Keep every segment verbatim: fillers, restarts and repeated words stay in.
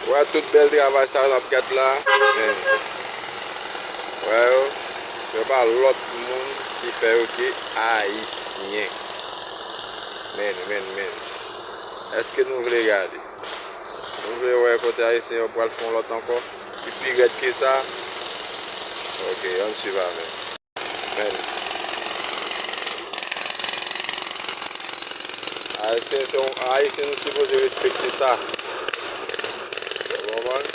Wè tout bèl travay sa n ap gad la. Men, wè yo, se pa lòt moun ki fè yo ke Ayisyen. Men, men, men. Èske nou vle gade? Nou vle wè kote Ayisyen yo pral fè yon lòt ankò ki pi rèd ke sa? Ok, ann swiv avè m. Men. Ayisyen, se yon, Ayisyen, nou sipoze respekte sa. Ou konprann?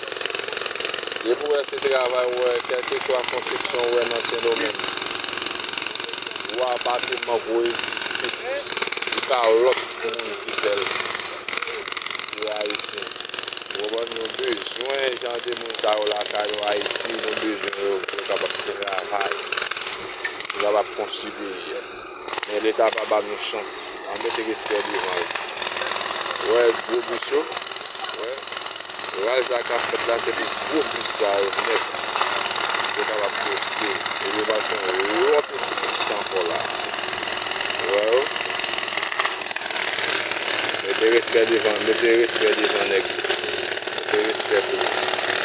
Depi w wè se travay, ou wè, kèlkeswa konstriksyon ou wè nan Sendomeng, ou wè apateman gwo edifis, li pa lòt moun ki fè l. Se Ayisyen. Ou konprann? Nou bezwen jan de moun sa yo lakay nou Ayiti, nou bezwen yo pou yo kapab travay, pou yo kapab konstwi peyi a. Men Leta pa ba nou chans. Ann mete respè devan l. Ou wè gwo bis yo? Ou wè? Raz a k ap fèt la, se pou gwo bis sa yo nèt. Yo kapab poste. Epi yo pral fè yon lòt edifis ankò la. Ou wè yo? Mete respè devan, mete respè devan nèg yo. Mete respè pou yo.